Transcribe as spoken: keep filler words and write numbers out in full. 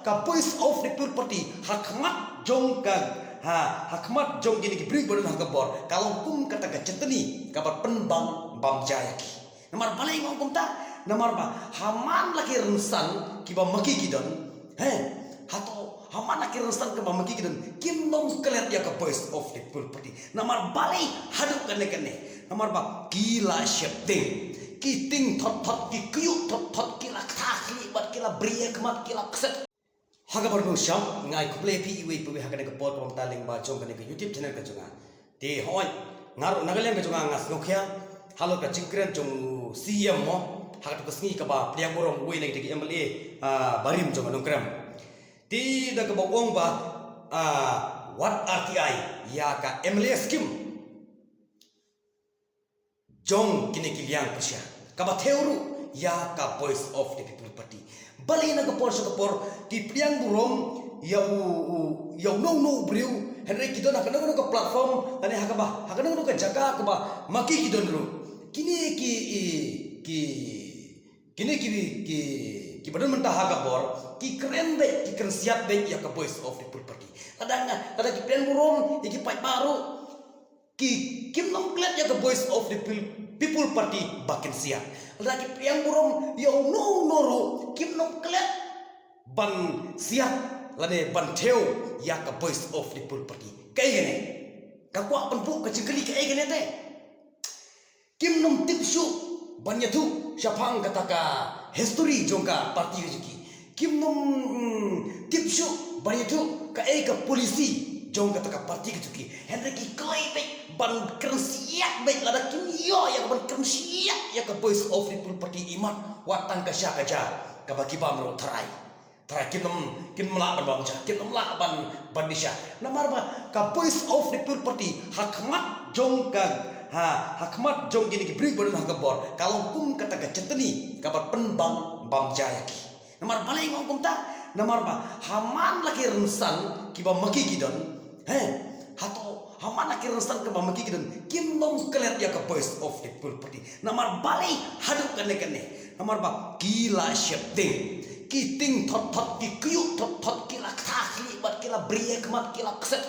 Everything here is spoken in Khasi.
Ka Voice of the People Party ha khmat jong ka, ha, ha khmat jong kine ki briew ba don ha ka bor ka long kum kata ka jatni kaba pynbang bam ja ïa ki. Namar balei nga ong kumta? Namar ba ha man la ki rynsan kiba ma ki ki don, he, hato ha man la ki rynsan kiba ma ki ki don, kim nym klet ïa ka Voice of the People Party. Namar balei? Haduh kane kane, namar ba ki la sheptieng, ki tieng thot thot, ki kyiuh thot thot, ki la kha khlieh bad ki la bria khmat, ki la kset. Ha kaba nyngkong, nga ai khublei ïa phi iwei pa iwei ha kane ka por kaba mynta lyngba jong kane ka YouTube channel ka jong nga. Te hooid, nga ruh na ka liang ka jong nga nga sngewkhia halor ka jingkren jong u C M mo, ha katu ka sngi kaba pdiang burom uwei na kita ki M L A, ah, barim jong ka Nongkrem. Te da kaba ong ba, ah, wat R T I ïa ka M L A scheme jong kine ki liang pyrshah, kaba thew ruh ïa ka Voice of the People Party. Balei na ka por sha ka por ki pdiang burom ïa u, u, ïa uno uno u briew, hynrei ki don ha kano kano ka platform, lane ha kaba, ha kano kano ka jaka kaba ma ki ki don ruh. Kine ki, i, ki, kine ki, ki, kiba don mynta ha ka bor ki kren beit, ki kren siat beit ïa ka Voice of the People Party. Lada nga, lada ki pdiang burom ïa ki paidbah ruh, ki, kim nym klet ïa ka Voice of the Pil-, People Party ba kin siat. Lada ki pdiang burom ïa uno uno ruh, kim nym klet ban siat lane ban thew ïa ka Voice of the People Party. Kaei kane? Nga kwah pynbud ka jingkylli, kaei kane te? Kim nym tip shuh ban ïathuh shaphang kata ka history jong ka party ka jong ki. Kim nym, mm, tip shuh ban ïathuh kaei ka policy jong kata ka party ka jong ki. Hynrei ki kloi beit ban kren siat beit, lada kim ïoh ïa ka ban kren siat ïa ka Voice of the People Party, imat wat tang ka sha ka ja kaba ki bam ruh tharai. Tharai kim nym, kim nym lah ban bam ja, kim nym lah ban, ban disha. Namar ba ka Voice of the People Party ha khmat jong ka, ha, ha khmat jong kine ki briew ba don ha ka bor ka long kum kata ka jatni kaba pynbang bam ja ïa ki. Namar balei nga ong kumta? Namar ba ha man la ki rynsan kiba ma ki ki don, he, hato ha man la ki rynsan kiba ma ki ki don, kim nym klet ïa ka Voice of the People Party. Namar balei? Haduh kane kane, namar ba ki la sheptieng, ki tieng thot thot, ki kyiuh thot thot, ki la kha khlieh bad ki la bria khmat, ki la kset.